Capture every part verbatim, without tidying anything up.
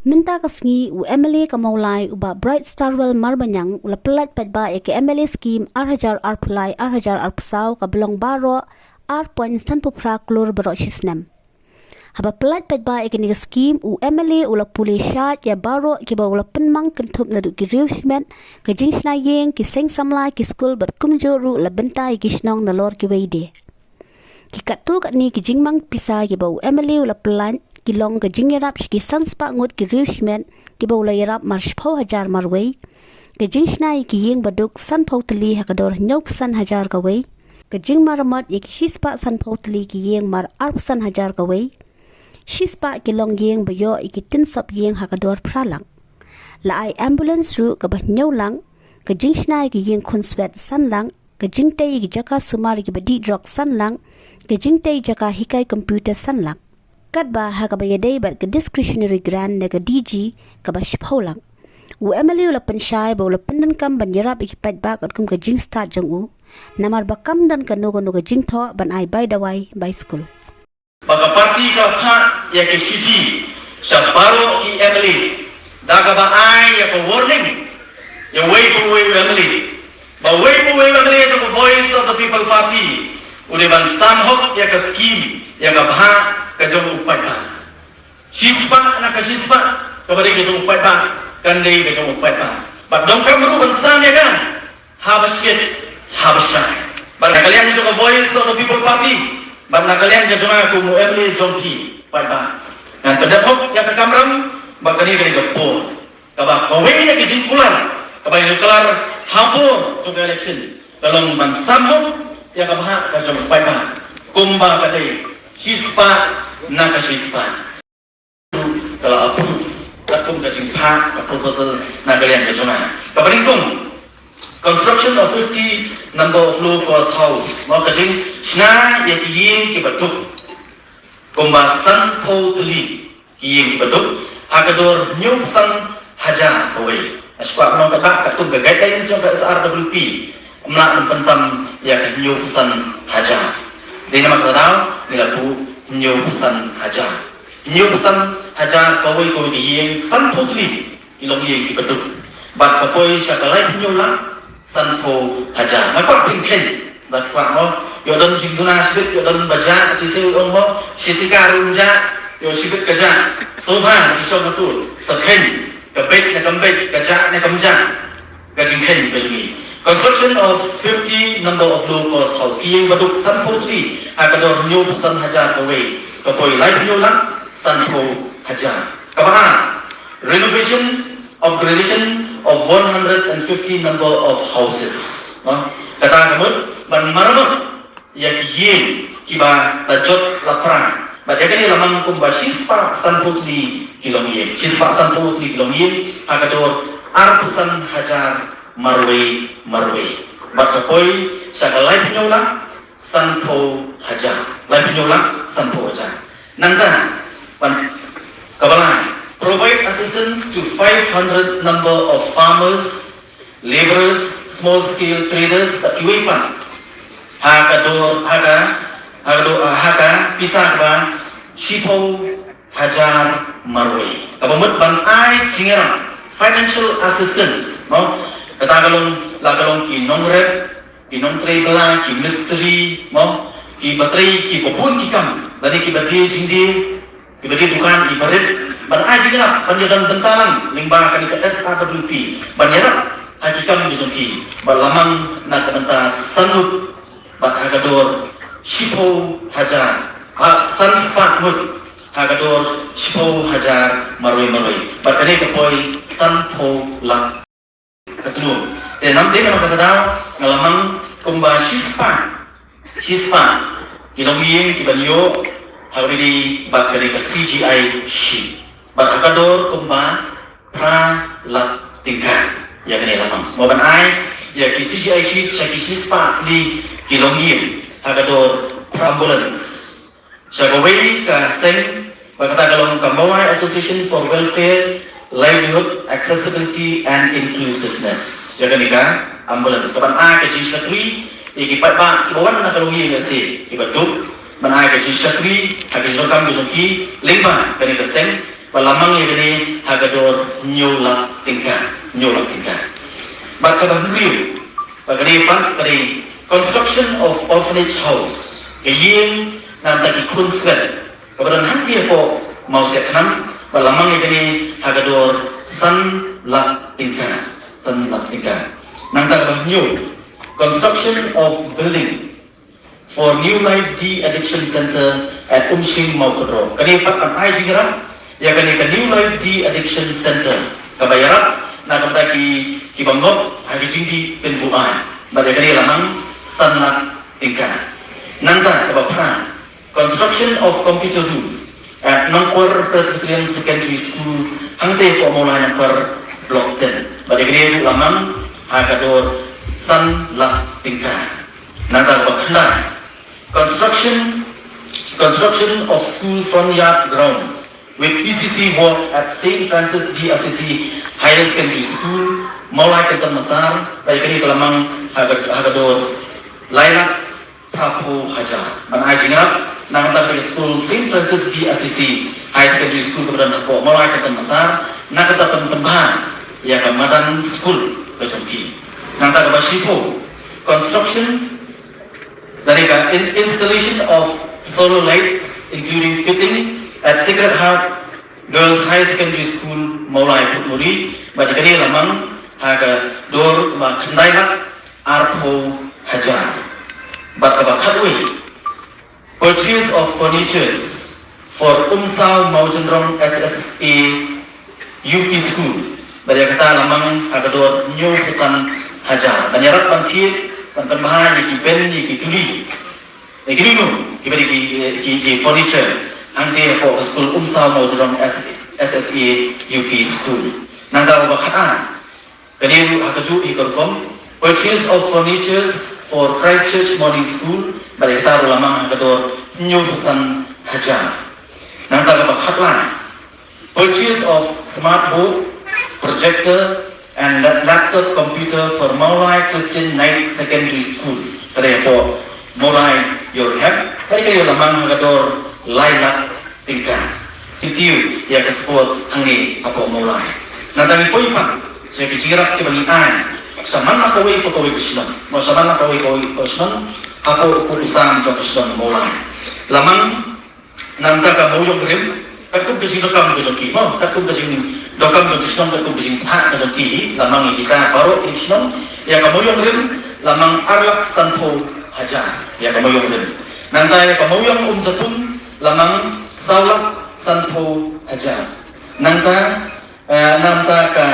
Mynta ka sngi u M L A ka Mawlai u Bah Bright Starwell Marbaniang u la pyllait paidbah ïa ka M L A scheme ar hajar arphew lai ar hajar arphew saw kaba long baroh ar point san phew phra klur baroh shi snem. Haba pyllait paidbah ïa kane ka scheme u M L A u la pule shad ïa baroh kiba u la pynmang kynthup naduh ki riew shimet, ka jingshna ïing, ki seng samla, ki skul bad kumjuh ruh la bynta ïa ki shnong nalor kiwei de. Ki katto katne ki jingmang pisa kiba u M L A u la pyllait ki long ka jingïarap sha ki san spah ngut ki riew shimet kiba u la ïarap mar shiphew hajar marwei, ka jingshna ïa ki ïing baduk san phew tylli ha ka dor hynñiew phew san hajar kawei, ka jingmaramot ïa ki shi spah san phew tylli ki ïing mar ar phew san hajar kawei, shi spah ki longïing ba ïoh ïa ki tynsop ïing ha ka dor phra lak. La ai ambulance ruh kaba hynñiew lak, ka jingshna ïa ki ïing khunswet san lak, ka jingtei ïa ki jaka sumar ïa kiba dih drok san lak, ka jingtei jaka hikai computer san lak. Katba ha kaba ïadei bad ka discretionary grant na ka D G kaba shiphew lak. U M L A u la pynshai ba u la pyndonkam ban ïarap ïa ki paidbah katkum ka jingstad jong u. Namar ba kam don kano kano ka jingthoh ban ai bai dawai bai skul. Ba ka party ka phah ïa ka shithi sha baroh ki M L A da kaba ai ïa ka warning ïa uwei pa uwei u M L A, ba uwei pa uwei u M L A jong ka Voice of the People Party u dei ban sam hok ïa ka scheme ïa ka bhah ka jong u paidbah. Shispah na ka shispah kaba dei ka jong u paidbah kan dei ka jong u paidbah. Bad donkam ruh ban sam ïa ka haba shit haba shai. Bad na ka liang jong ka Voice of the People Party bad na ka liang jong nga kum u M L A jong phi paidbah, ngan pyndep hok ïa ka kamram ba kane ka dei ka por kaba kawei na ka jingkular kaba ïa kular ha por jong ka election ka long ban sam hok ïa ka bhah ka jong u paidbah kumba ka dei shispah na ka shispah. Ka la approve katkum ka jingphah ka proposal na ka liang ka jong nga. Kaba nyngkong, construction of fifty number of low cost house. Mo, ka jingshna ïa ki ïing kiba duk kumba sanphew tylli ki ïing kiba duk ha ka dor hynñiew phew san hajar kawei. Nga shu kwah ban ong katba katkum ka guidelines jong ka S R W P, ym lah ban pyntam ïa ka hynñiew phew san hajar. Dei namar kata daw ngi la buh hynñiew phew san hajar. Hynñiew phew san hajar kawei kawei ka ïing, sanphew tylli ki longïing kiba duk. Bad ka poi sha ka laiphew hynñiew lak sanphew hajar. Nga kwah phin kheiñ, bad kwah mo, ïoh don jingduna shibit, ïoh don ba jah, ki shu ong mo, shi tyngka ruh ym jah, ïoh shibit ka jah. Sngewbha ki shong hato, sa kheiñ, ka beit ne kam beit, ka jah ne kam jah. Ka jingkheiñ ka jong ngi. Construction of fifty number of low cost house. Ki ïing ba duk sanphew tylli ha ka dor hynñiew phew san hajar kawei, ka poi laiphew hynñiew lak sanphew hajar. Kaba ar, renovation, upgradation of one hundred and fifty number of houses. No? Kata ka mut ban maramot ïa ki ïing kiba la jot la pra. Bad ïa kane la mang kumba shispah sanphew tylli ki longïing. Shispah sanphew tylli ki longïing ha ka dor arphew san hajar marwei marwei. Bad ka poi sha ka laiphew hynñiew lak sanphew hajar. Laiphew hynñiew lak sanphew hajar. Nangta, ban, kaba lai, provide assistance to five hundred number of farmers, labourers, small scale traders bad kiwei pat ha ka dor, ha ka, ha ka dor, ha ka pisa kaba shiphew hajar marwei. Kaba mut ban ai jingïarap, financial assistance, no? Kata ka long, la ka long ki nongrep, ki nongtrei bylla, ki mistri, mo, kiba trei, kiba bun ki kam, lane kiba die jingdie, kiba die dukan, kiba rit, ban ai jingïarap, ban ïadon bynta lang lyngba kane ka S R W P, ban ïarap ha ki kam ki jong ki, bad la mang na ka bynta san ngut, bad ha ka dor shiphew hajar, ha, san spah ngut, ha ka dor shiphew hajar marwei marwei, bad kane ka poi sanphew lak. Ka tnum. Te namar, te namar kata daw nga la mang kumba shispah, shispah ki longïing kiban ïoh ha kaba ïadei bad kane ka C G I sheet. Bad ha ka dor kumba phra lak tyngka. Ïa kane la mang. Mo ban ai ïa ki C G I sheet sha ki shispah tylli ki longïing ha ka dor phra ambulance. Sha kawei ka seng, ba kata ka long ka Mawlai Association for Welfare, Livelihood, Accessibility and Inclusiveness. Ïa kane ka ambulance kaban ai ka jingshakri ïa ki paidbah kiba wan na ka longïing lehse kiba duk, ban ai ka jingshakri ha ka jingdonkam ka jong ki lyngba kane ka seng, Ba la mang ïa kane ha ka dor hynñiew lak tyngka, hynñiew lak tyngka. Bad kaba hynriew, bad kane pat kane, construction of orphanage house, ka ïing na bynta ki khun swet kaba don hangtei hapoh Mawsiaknam, bad la mang ïa kane ha ka dor san lak tyngka, san lak tyngka. Nangta kaba hynñiew, construction of building for New Life De-Addiction Center at Umshing, Mawkynrew. Kane pat ban ai jingïarap ïa kane ka New Life De-Addiction Center kaba ïarap na ka bynta ki, kiba ngop ha ki jingdih pynbuaid. Bad ïa kane la mang san lak tyngka. Nangta kaba phra, construction of computer room at Nongkwar Presbyterian Secondary School, hangtei hapoh Mawlai Nongkwar, Block ten. Bad ïa kane ruh la mang ha ka dor san lak tyngka. Nangta kaba khyndai, construction, construction of school front yard ground with P C C walk at Saint Francis De Assisi Higher Secondary School, Mawlai Kynton Massar, bad ïa kane ka la mang ha ka, ha ka dor lai lak phra phew hajar. Ban ai jingïarap na ka bynta ka skul Saint Francis De Assisi Higher Secondary School kaba don hapoh Mawlai Kynton Massar, na ka bynta pyn, pynbha ïa ka madan skul ka jong ki. Nangta kaba shiphew, construction, lane ka in-, installation of solar lights, including fitting at Sacred Heart Girls Higher Secondary School, Mawlai, Photmuri, bad ïa kane la mang ha ka dor kaba khyndai lak arphew hajar. Bad kaba khatwei, purchase of furnitures for Umsaw Mawjynrong S S A U P School. Bad ïa kata la mang ha ka dor hynñiew phew san hajar. Ban ïarap ban thied, ban pynbha ïa ki bench, ïa ki tuli, ïa ki lino, kiba dei ki, ki, ki furniture, hangtei hapoh ka skul Umsaw Mawjynrong S-, S S A U P School. Nangta kaba khat, kane ruh ha kajuh hi ka rukom, purchase of furnitures for Christ Church Morning School, bad ïa kata ruh la mang ha ka dor hynñiew phew san hajar. Nangta kaba khatlai, purchase of smart board, projector and la-, laptop computer for Mawlai Christian Knight Secondary School, kane hapoh Mawlai Yorhep, kane ka la mang ha ka dor lai lak tyngka. Kyntiew ïa ka sports hangne hapoh Mawlai. Nangta ngi poi pat sha ki jingïarap kiba ngi ai sha man la kawei pa kawei ka shnong, mo, sha man la kawei pa kawei ka shnong hapoh u kut u sam jong ka shnong Mawlai. La mang na ka bynta ka Mawïong Rim, katkum ka jingdonkam ka jong ki, mo, katkum ka jingdonkam jong ki shnong, katkum ka jingpynthah ka jong ki, la mang ïa kita baroh ki shnong. Ïa ka Mawïong Rim la mang ar lak sanphew hajar, ïa ka Mawïong Rim. Nangta ïa ka Mawïong Umjapung la mang saw lak sanphew hajar. Nangta, eh, nangta ka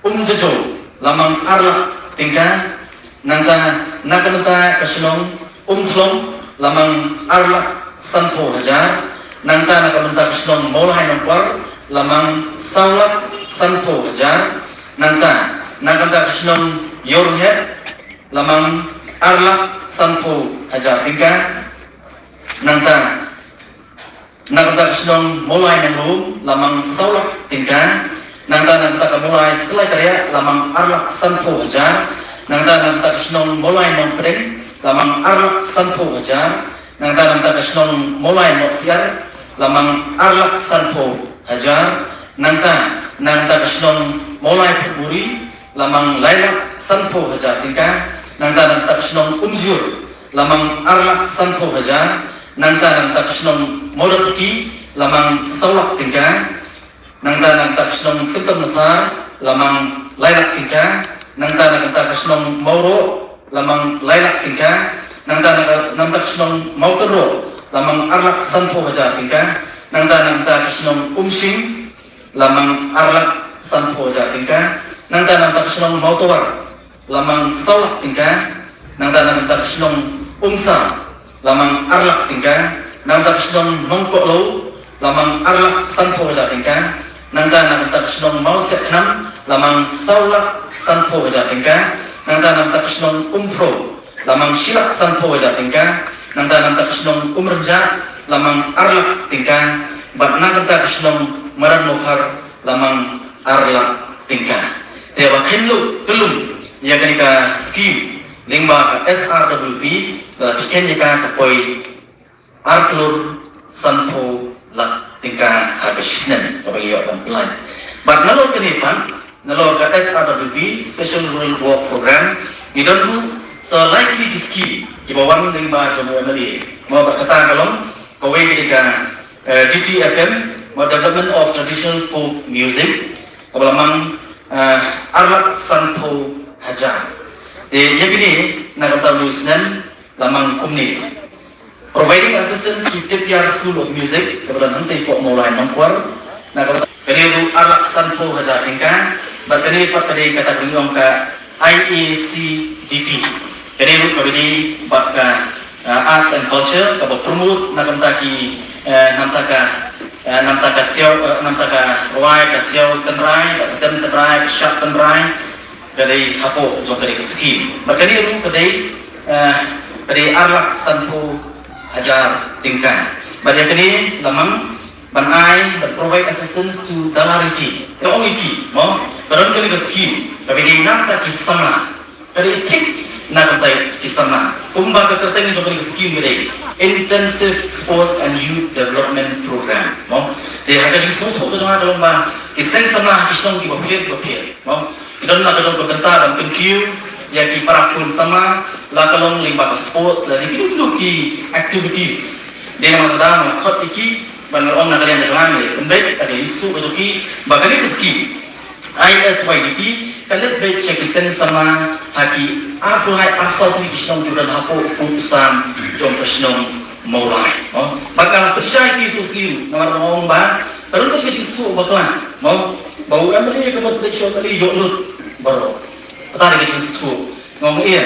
Umjajo la mang ar lak tyngka. Nangta na ka bynta ka shnong Umthlong la mang ar lak sanphew hajar. Nangta na ka bynta ka shnong Mawlai Nongkwar la mang saw lak sanphew hajar. Nangta na ka bynta ka shnong Yorhep la mang ar lak sanphew hajar tyngka. Nangta na ka bynta ka shnong Mawlai Nongrum la mang saw lak tyngka. Nangta na ka bynta ka Mawlai Syllai Kariah la mang ar lak sanphew hajar. Nangta na ka bynta ka shnong Mawlai Nongpdeng la mang ar lak sanphew hajar. Nangta na ka bynta ka shnong Mawlai Mawsiar la mang ar lak sanphew hajar. Nangta na ka bynta ka shnong Mawlai Photmuri la mang lai lak sanphew hajar tyngka. Nangta na ka bynta ka shnong Umjur la mang ar lak sanphew hajar. Nangta na ka bynta ka shnong Mawdatki la mang saw lak tyngka. Nangta na ka bynta ka shnong Kynton Massar la mang lai lak tyngka. Nangta na ka bynta ka shnong Mawroh la mang lai lak tyngka. Nangta na ka, na ka bynta ka shnong Mawkynrew la mang ar lak sanphew hajar tyngka. Nangta na ka bynta ka shnong Umshing la mang ar lak sanphew hajar tyngka. Nangta na ka bynta ka shnong Mawtawar la mang saw lak tyngka. Nangta na ka bynta ka shnong Umsa la mang ar lak tyngka. Na ka bynta ka shnong Nongkohlew la mang ar lak sanphew hajar tyngka. Nangta na ka bynta ka shnong Mawsiaknam la mang saw lak sanphew hajar tyngka. Nangta na ka bynta ka shnong Umphro la mang shi lak sanphew hajar tyngka. Nangta na ka bynta ka shnong Umrynjah la mang ar lak tyngka. Bad na ka bynta ka shnong Madan Mawkhar la mang ar lak tyngka. Te ba kheiñ lut kyllum ïa kane ka skim lyngba ka S R W P, la phi kheiñ ïa ka, ka poi ar klur sanphew lak tyngka ha ka shisnem kaba ngi ïoh ban plan. Bad nalor kane pat, nalor ka S R W P, Special Rural Work Program, ngi don ruh sa lai tylli ki skim kiba wan lyngba jong u M L A. Mo, bad kata ka long kawei ka dei ka, eh, D T F M, mo, Development of Traditional Folk Music, kaba la mang, eh, ar lak sanphew hajar. Te ïa kine na ka bynta u snem la mang kumne. Providing assistance to Tipiar School of Music, kaba don hangtei hapoh Mawlai Nongkwar, na kaba kane ruh ar lak sanphew hajar tyngka, bad kane pat ka dei kata ka dei ka I A C D P. Kane ruh kaba dei bad ka, uh, arts and culture, kaba promote na ka bynta ki, uh, na ka bynta ka, uh, na ka bynta ka tiaw, uh, na ka bynta ka rwai, ka siaw tynrai, ka tem tynrai, ka shad tynrai, ka dei hapoh jong ka dei ka skim. Bad kane ruh ka dei, eh, ka dei ar lak sanphew hajar tyngka. Bad ïa kane la mang ban ai, ban provide assistance to Dalariti. Ka ong ïa ki, mo, ka don kane ka skim, kaba dei na ka bynta ki samla. Ka dei thik na ka bynta ki samla. Kumba ka kyrteng jong kane ka skim ka dei Intensive Sports and Youth Development Program, mo. Te ha ka jingsngewthuh ka jong nga ka long ba ki seng samla ha ki shnong kiba pher kiba pher, mo. Ki don la ka jong ka bynta ban kyntiew ïa ki para khun samla, la ka long lyngba ka sports, la ki dei ki activities. Dei namar kata nga khot ïa ki ban ong na ka liang ka jong nga, pynbeit ïa ka jingsngewthuh ka jong ki ba kane ka skim I S Y D P ka leit beit sha ki seng samla ha ki arphew lai arphew saw tylli ki shnong kiba don hapoh u sam jong ka shnong Mawlai. Mo, bad nga la pynshai ïa ki tu slim namar nga ong ba ka don ka jingsngewthuh bakla, mo, ba u M L A ka mut leit sha u M L A ïoh lut baroh. Kata ka jingsngewthuh. Nga ong ïa,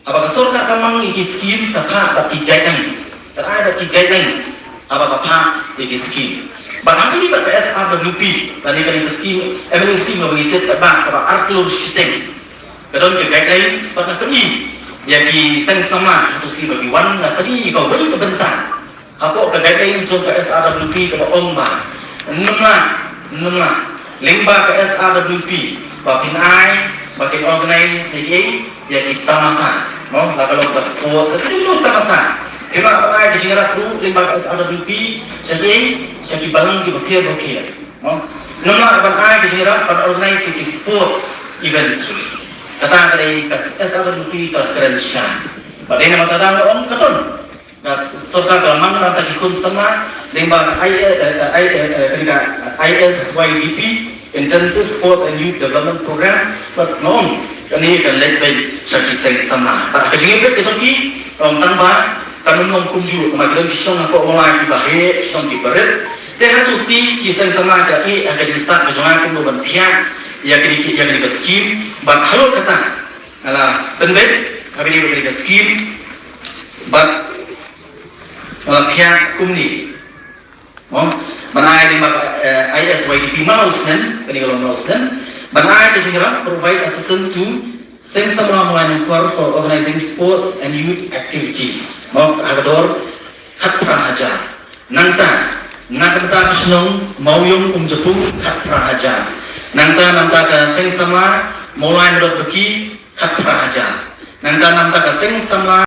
haba ka sorkar ka mang ïa ki schemes ka phah bad ki guidelines. Ka ai bad ki guidelines haba ka phah ïa ki scheme. Bad ha kane bad ka S R W P, lane kane ka scheme, M L A scheme kaba ngi tip ba kaba ar klur shiteng. Ka don ka guidelines bad na ka i ïa ki seng samla ha tu scheme ba ki wan na ka i kawei ka bynta. Hapoh ka guidelines jong ka S R W P kaba ong ba, nymla, nymla, lyngba ka S R W P ba phin ai, ba kin organize ïa ki, ïa ki tamasa, mo, la ka long ka sports, ïa ki tamasa. Phin lah ban ai ka jingïarap ruh lyngba ka S R W P sha ki, sha ki balang kiba pher ba pher, mo. Nymla ban ai ka jingïarap ban organize ïa ki sports events ruh. Kata ka dei ka S R W P ka kren sha. Bad dei namar kata nga ong ka don ka sorkar ka la mang na ka bynta ki khun samla lyngba I, eh, eh, I, eh, eh, ka dei ka I S Y D P, Intensive Sports and Youth Development Program. Bad nga ong kane ka leit beit sha ki seng samla. Bad ha ka jingim beit ka jong ki, ong tang ba kan ym long kumjuh, namar ki don ki shnong hapoh Mawlai kiba heh, shnong kiba rit. Te ha tu sngi ki seng samla ka ïeh ha ka jingstad ka jong nga kumno ban phiah ïa kane ki, ïa kane ka scheme. Bad halor kata nga la pynbeit ha kane ka scheme. Bad nga la phiah kumne, mo, ban ai lyngba, eh, I S Y D P man la u snem, kane ka long man la u snem, ban ai ka jingïarap provide assistance to seng samla Mawlai Nongkwar for organizing sports and youth activities, mo, ha ka dor khatphra hajar. Nangta na ka bynta ka shnong Mawïong Umjapung khatphra hajar. Nangta na ka bynta ka seng samla Mawlai Mdot Baki khatphra hajar. Nangta na ka bynta ka seng samla